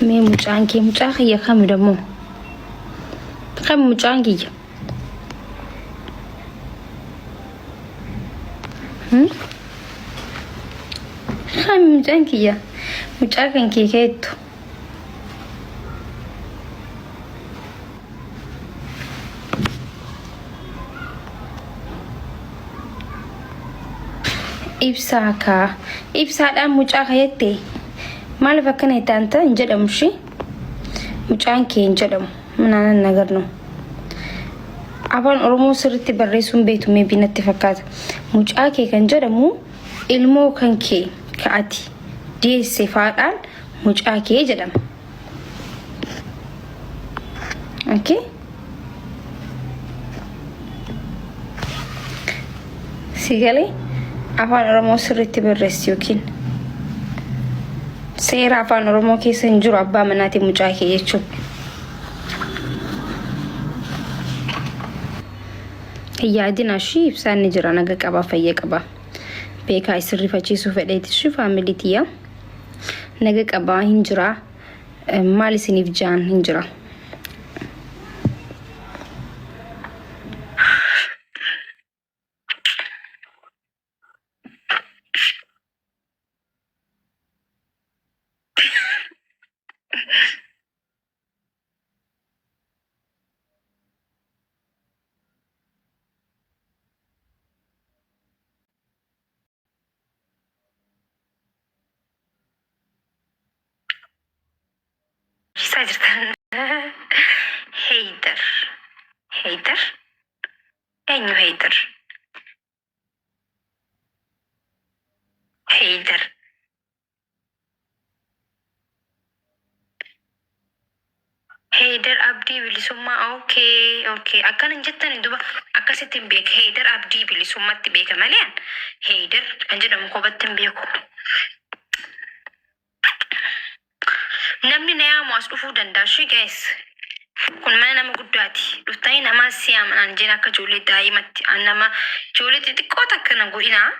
Mee mucaan kee mucaa kiyya kami dammoo? Kami mucaan kiyya? Hmm? Kami mucaan kiyya? Mucaa kan kee keettu. Ibsaa kaa. Ibsaadhaan mucaa kayatte maaliif akkana itti aanta hin jedhamu ishii. Mucaan kee hin jedhamu. Minaanan nagar no. Afaan Oromoo sirriitti barreessuun beektu meebii natti fakkaata. Mucaa kee kan jedhamu ilmoo kan kee ka ati deesse faadhaan mucaa kee jedhama. Okay. Si galee afaan Oromoo sirriitti barreessi yookiin seera afaan Oromoo keessa hin jiru abbaa manaatiin mucaa kee jechuun. Hin yaadin ashii ibsaan ni jira naga qaba fayya qaba. Beekaa isin rifachiisuu fedheeti shi faamilii tiyya. Naga qaba hin jira. Maal isiniif jaan hin jira. Isaa jirtan. Heydar. Heydar. Eenyu Heydar? Heydar. Heydar Abdii Bilisummaa okay okay akkana hin jettani duba akkasitti hin beeka Heydar Abdii Bilisummaatti beeka malee an Heydar kan jedhamu kophatti hin beeku. Namni na yaamu as dhufuu danda'a shi guys. Kun mana nama guddaati. Dhuftanii namaa si yaaman an jeen akka ijoollee daa'imatti an nama ijoollee xixiqqoo takka na godhinaa.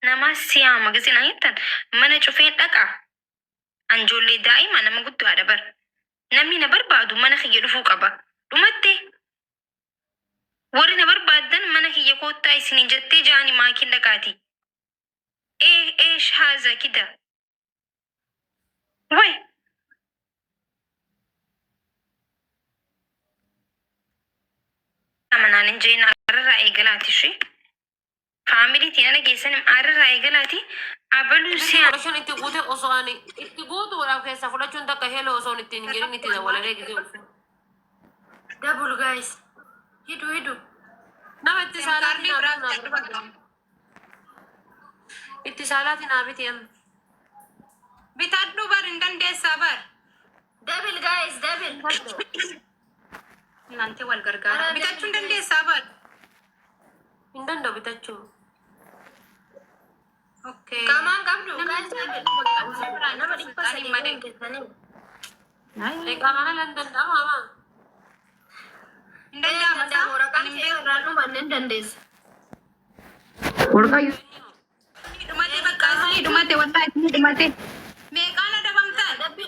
Namaa si yaama gisee naan jettan mana cufeen dhaqa. An ijoollee daa'ima nama guddaadha bar. Namni na barbaadu mana kiyya dhufuu qaba. Dhumatte. Warri na barbaaddan mana kiyya koottaa isiniin jettee ja'ani maakiin dhaqaati. Ee eesh haaza kida. Way. Amanaan hin jeen ararraa eegalaati ishee. Faamilii tiin ana geessan ararraa eegalaati abaluu Namni si 15 itti guute osoo ani itti guutuudhaaf keessaa fudhachuun takka heloo osoo ittiin hin jedhin itti dawwalaree gisee ulfa. Double guys. Hidu hidu. Nama itti saalaatiin Simkaardii naa biraa bitu naa bitadhu bakka. barbaada. Itti saalaatiin naa biti amma. Bitadhu bar hin dandeessaa bar. Double guys double. Nanti wal gargaara. Ara Bitachuu hin double guys. dandeessaa bar. Hin danda'u bitachuu. Okay. Qaamaan qabdu Namni guys double. bakka biraa Nama jiru dhibba sulxaaniin sadii malee. kun keessanii. Qaamaan ala hin danda'amu amaa. Hin Ee danda'ama saa? danda'amu waraqaan Ani hin kee beeku. irraan dhumanne hin dandeessa. Warqaa yoo Isinii dhumate bakka isinii dhumate wallahi isinii dhumate. Meeqaan adabamtan? Adabbi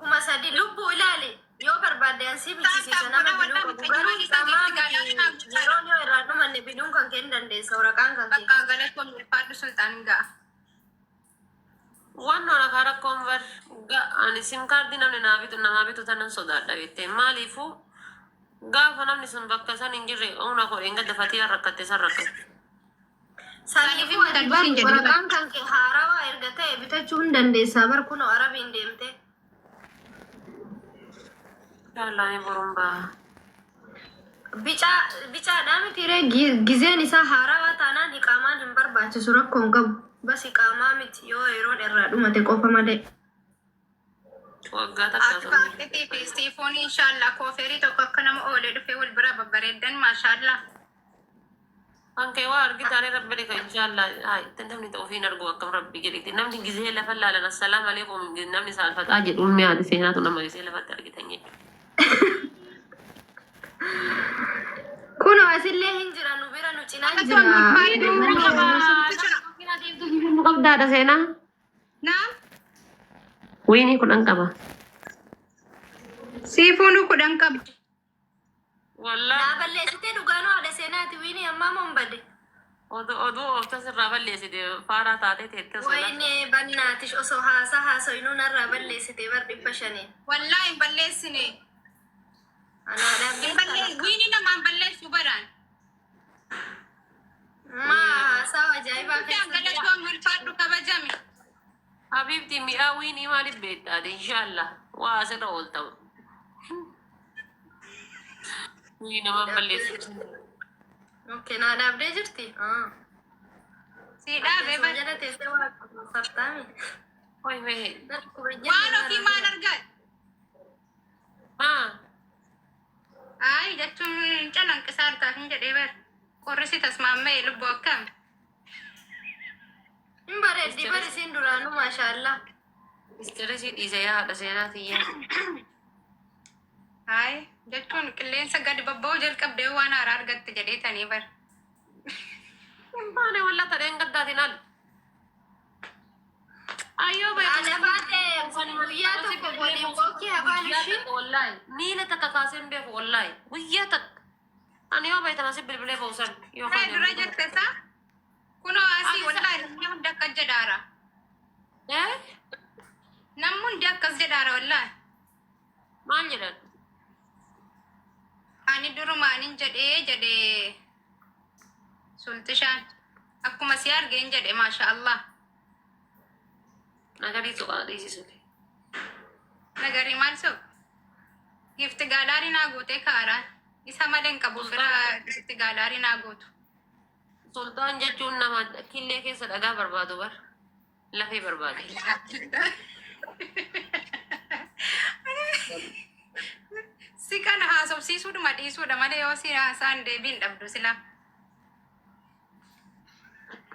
3000 lubbuu ilaali yoo barbaadde an si Taap bichisiisa taap nama godhaa biluu wallahi qabu mucayyoo garuu isaa iqaamaa giifti miti gaalaa naa guddaadha. yeroon yoo irraan dhumanne biduun kan kee hin dandeessa waraqaan kan kee. Bakka galatoon ulfaadhu sulxaan ga'a. Wannoon akka rakkoon bar ani sim kaardii namni naa bitu namaa bitu tanan sodaadha beektee maaliifuu gaafa namni sun bakka san hin jirre humna koo dheengadda fatiyaan rakkatte san rakkatte. Saniifuu ati Bitadhu bar siin jedhe bar. waraqaan kan kee haarawaa erga ta'e bitachuu hin dandeessaa bar kunoo arabiin deemtee. Inshallah ni borun baha. Bicaa bicaadhaa miti ree gizeen isaa haarawaa taanaan iqaamaan hin barbaachisu rakkoo hin qabu. Bas iqaamaa miti yoo yeroon irraa dhumate qofa malee. Waggaa takka Ati osoo hin paartitii fi siifoon inshaallah koofeerii tokko akka nama oolee dhufee wal biraa babbareeddan maashaallah. Kan kee waa argitaanii rabbi dhika inshallah haa itti namni ta'u ofiin argu akkam rabbi jedhiti namni gizee lafa laalan assalaamu alaikum namni saalfataa jedhu ummi haati seenaatu nama gizee lafatti argitan jechuudha. Kunoo asillee hin jira nu bira nu cinaa Galatoon jira. ulfaadhu. Manni Oromoo. Nu qabdaadha seenaa. Naam. Wiinii 10 qaba. Siifuunuu 10 qaba. Wallaahi. Naa balleessitee dhugaanuu haadha seenaati wiini ammaa moo hin bade. Oduu oduu oofta sirraa balleessite faaraa taatee teettee osoo lafa. Wayne bannaatish osoo haasaa haasoynuu narraa balleessite bar 500n. Wallaahi hin balleessine. Anaadhaaf Hin beektaa ballee lakka. wiini namaan balleessu baraan. Maa haasaa ajaa'ibaa Guddaan keessa jira. galatoom ulfaadhu kabajami. Habiibti mi'aa wiinii maaliif beekta ati inshaallah waa asirra oolta. Wii namaan balleessu. Okay, naa dhaabdee jirti? Ah. Sii dhaabee Teessuma bar. jala teessee waa sabtaami. Hoy mee. Na dhukkuba hin jenne Waan naa ofii maal dhaabdee. argaat? Maa. Ayi jechuun calanqisaa artaaf hin jedhee bar. Qorri si tasmaamma'e lubbuu akkam. Hin bareeddi bar isiin duraanuu maashaallah. Istiresii dhiise yaa haadha seenaa tiyyaa. Ayi jechuun qilleensa gadi babba'uu jalqabdee waan haaraa argatte jedheetanii bar. Hin baane walla tadheen gaddaatiin al. Ayyoo Haadha baatee guyyaa tokko waliin bookii afaan ishii. Wallaahi miila takka kaasee hin beeku wallaahi guyyaa takka. Ani yoo beektan asi bilbilee boosan Mee yookaan dura jette isaa kunoo asii wallaahi namni hundi akkas jedhaara. Eh? Namni hundi akkas jedhaara wallaahi. Maal jedhan? Ani durumaanin jedhee jedhee sulxishaan akkuma si argeen jedhe maasha Allah. Nagarii tuqaa dhiisisu. Nagarii maal sob? Gifti gaalaarii naa guutee kaaraan. Isa malee hin qabu bira gifti gaalaarii naa guutu. Sultaan jechuun nama killee keessa dhagaa barbaadu bar. Lafee barbaade. Si kana haasofsiisuudhuma dhiisuudha malee yoo si haasaan deebiin dhabdu sila.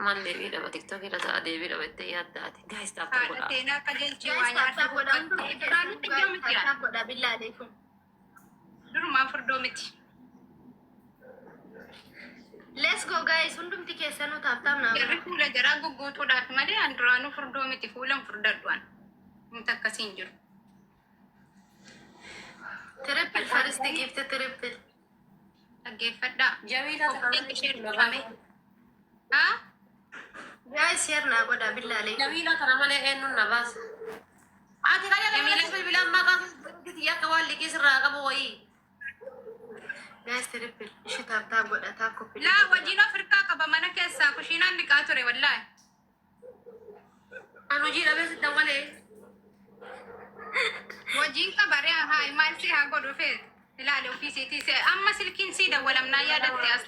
Maal deebii dhaba tiktookii irra ta'a deebii dhaba itti yaadda ati. Gaayis taaptaa Haadha godhaa. seenaa qajeelchee waa Guys, nyaata tap tap godha hundumti huqqatte. keessanuu Duraanuu guys furdoo miti tap yaa. tap godha billaa aleekum. Durumaa furdoo miti. Let's go guys hundumti keessanuu tap tap naa Jarri godha. fuula jaraa gugguutuudhaaf malee an duraanuu furdoo miti fuulan furdadhu an. Wanta akkasii hin jiru. Triple first gift triple. Dhaggeeffadhaa. Jamiilaa tana Obboleetti ishee dhufame. Haa? Guys share naa godha billaa aleekum. Jamiilaa tana malee eenyuun na baasa. Ati kan Jamiilaa bilbilaan maqaa keessatti akka waan liqii sirraa qabu wayii. Guys triple ishee tap tap godha tap copy. Laa wajjin of hirkaa qaba mana keessaa kushiinaan dhiqaa ture wallaahi. An hojii dhabee sitti awwalee. Wajjin qaba ree haa maal si haa godhu feet. Ilaali ofii siitii se amma silkiin sii dawwalamnaa yaadatte as.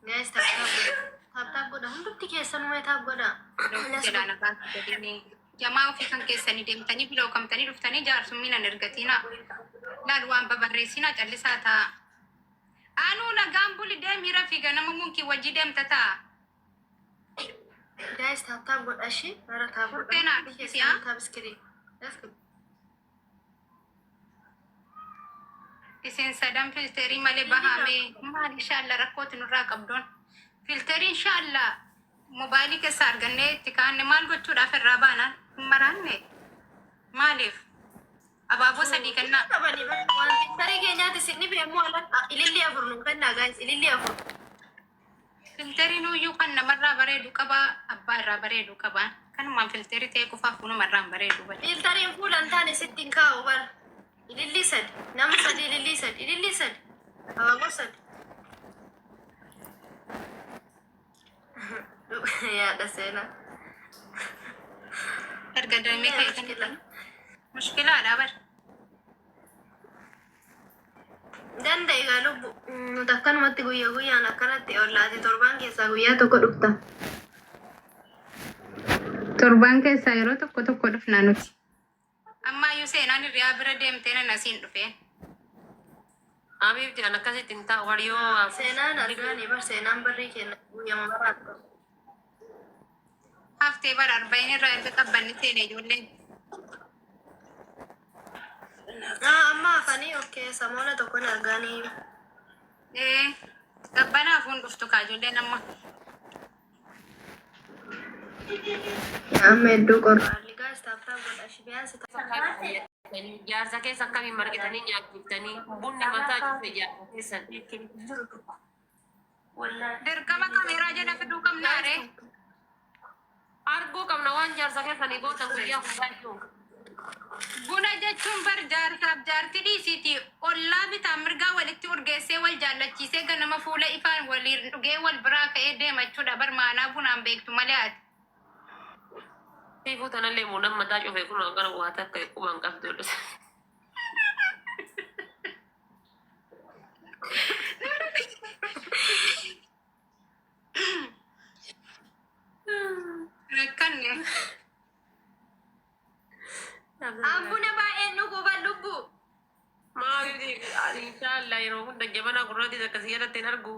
Guys tap tap godha. Tap tap godha hundumti keessanuu mee tap godha. Let's go. Jedhaan afaan jedhanii. Jamaa ofii kan keessanii deemtanii bilookamtanii dhuftanii jaarsummiin an ergatiina. Laal waan babarreessinaa callisaa ta'a. Anuu nagaan buli deemii rafii ganama munkii wajji deemta ta'a. Guys tap tap godha ishee bara tap godha. Furtee naa Hundi dubbisi keessanuu haa. tap screen. Let's go. Isin sadan filterii malee bahamee maal inshaalla rakkooti nurraa qabdoon. Filterii inshaalla mobaayilii keessaa argannee itti kaanne maal gochuudhaaf irraa baanaan hin maraanne maaliif abaaboo sadii kennaa. Qabanii bara waan filtarii keenyaati isin dhibe ammoo ala ililli afur nu kennaa guys ililli afur. Filteriin uyyuu kan namarraa bareedu qabaa abbaa irraa bareedu qabaa kanumaan filterii ta'e qofaaf fuunumarraa hin bareedu bada. Filtariin fuula hin taane sitti hin kaa'u bara. Ilillii sadi nama sadi ilillii sadi ilillii sadi abaaboo sadi. Yaada seenaa. Erga deemee ka'e Mushkila. mushkilaadha bar. Danda'i gaa lubbu. Nuti akkanumatti guyya guyyaan akkanatti ollaati torbaan keessaa guyyaa tokko dhufta. Torbaan keessaa yeroo tokko tokko dhufna nuti. Ammaayyuu seenaan hiriyaa bira deemtee nan asiin dhufee. Habiibti an akkasitti hin taa'u wariyoo. Seenaan argaanii bar seenaan barrii kenna guyyama maraatu. Haftee bara arba'in irraa erga qabbanni seene ijoolleen. Ah, amma hafanii okay samoona tokkoon argaanii. Ee qabbanaaf hun dhuftu kaa ijoolleen amma. Amma hedduu qorraalli guys tap tap godha shibee. Biyaansi Jaarsa keessa akkamiin marqitanii nyaachiftanii bunni mataa cufe jaarsa keessan. Dirqama kaameeraa jala fiduu qabnaa ree. Arguu qabna waan jaarsa keessanii gootan guyyaa hundaayyuu. Buna jechuun bar jaarsaaf jaartii dhiisiiti. Ollaa bitaa mirgaa walitti urgeessee wal jaallachiisee ganama fuula ifaan waliin dhugee wal biraa ka'ee deema jechuudha. Bar maanaa bunaan beektu malee ati. Siifuu tanallee bunan mataa cufe kun akkana waa takka quban qabdu. Rakkanne. An buna baay'een dhuguu ban lubbu. Maaliif inshaallah yeroo hunda jabanaa gurraattis akkasii jalatti hin argu.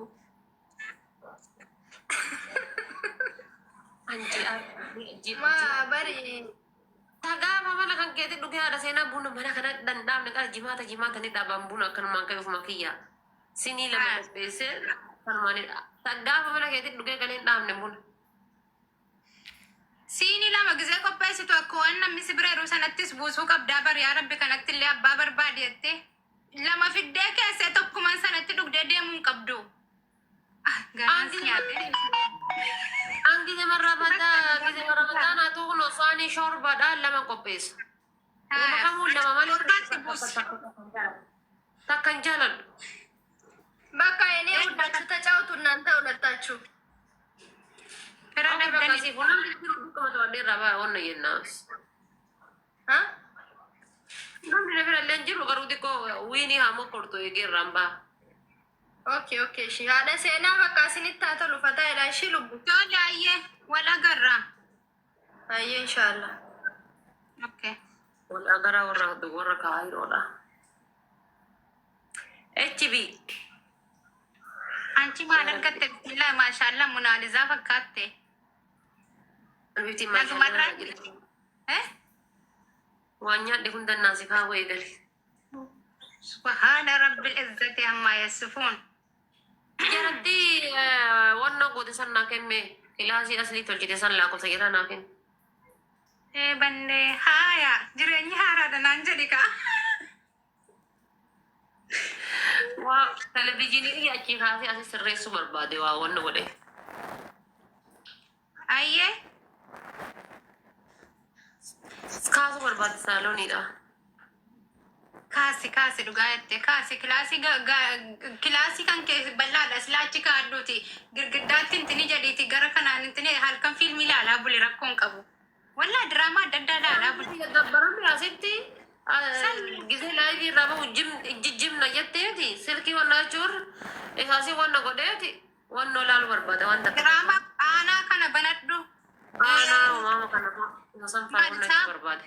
Anji Maa bari Tagaafa mana kan keetti dhugee haadha seenaa buna mana kana danda'amne qara jimaata jimaata ni dhaabaan buna akkanumaan ka'e ofuma kiyya. Sinii lama qopheessee akkanumaan tagaafa mana keetti dhugee galee hin dhaabne buna. Siinii lama gizee qopheessitu akka waan namni si bira jiru sanattis buusuu qabdaa bar yaa rabbi kanatti illee abbaa barbaade jettee lama fiddee keessee tokkumaan sanatti dhugdee deemuu hin qabdu. Ah, garaan si nyaatee. An gize marrabataa gize marrabataa naa tuqnu saanii shorbaadhaan lama qopheessa. Uma kamuu lama malee Shorbaatti buusi. takka hin jaaladhu. በቃ የኔ ውዳችሁ ተጫውቱ እናንተ ሁለታችሁ። Fira Akka dhabdanii. akkasii namni jiru dhukkuma to'adhee irraa ba'a onna jennaas. አ? Namni na bira illee hin jiru garuu xiqqoo wiinii haa mokkortu eegee irraan ba'a. Okay okay እሺ haadha seenaa bakka isinitti haa tolu fataa jedha እሺ lubbu. Tole ayyee wal agarraa. Ayyee inshaallah. Okay. Wal agaraa warra warra kaayiroodha. HB. Anchi maal argatte bismillah maashaallah munaalizaa fakkaatte. Bifti Nagumarraa. maashaallah. Eh? Waan nyaadhe hundannaa si kaawwa eegale. Subhaana rabbil izzati ammaa yasifuun. Jaratti wanna goote san naa kenne kilaasii aslii tolchite san lakkoofsa jedha naa kenne. Ee bannee haaya jireenyi haaraadha naan jedhi kaa. Waa televizyiinii achii kaasee asi sirreessuu barbaade waa wanna godhe. Ayyee. Kaasuu barbaade saalooniidha. Kaasi kaasi dhugaa jette kaasi kilaasii kilaasii kan kee bal'aadha silaa achi kaadduuti girgiddaatti intini jedhiiti gara kanaan intini halkan fiilmii ilaalaa bule rakkoon qabu. Wallaa diraamaa adda addaa ilaalaa bule. Gabbaramni asitti gisee live irraa bahu jijjimna jetteeti silkii wanna jechuun isaasii wanna godheeti wanna ilaalu barbaada waan takka. Diraamaa aanaa kana banadhu. Aanaa uumama kana isa san faa wanna jechuu barbaade.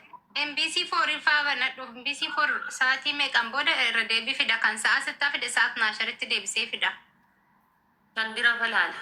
MBC 4 faa banadhu. MBC 4 sa'aatii meeqan booda irra deebii fida kan sa'a sittaa fide sa'aat naasharitti deebisee fida. Kan bira falaala.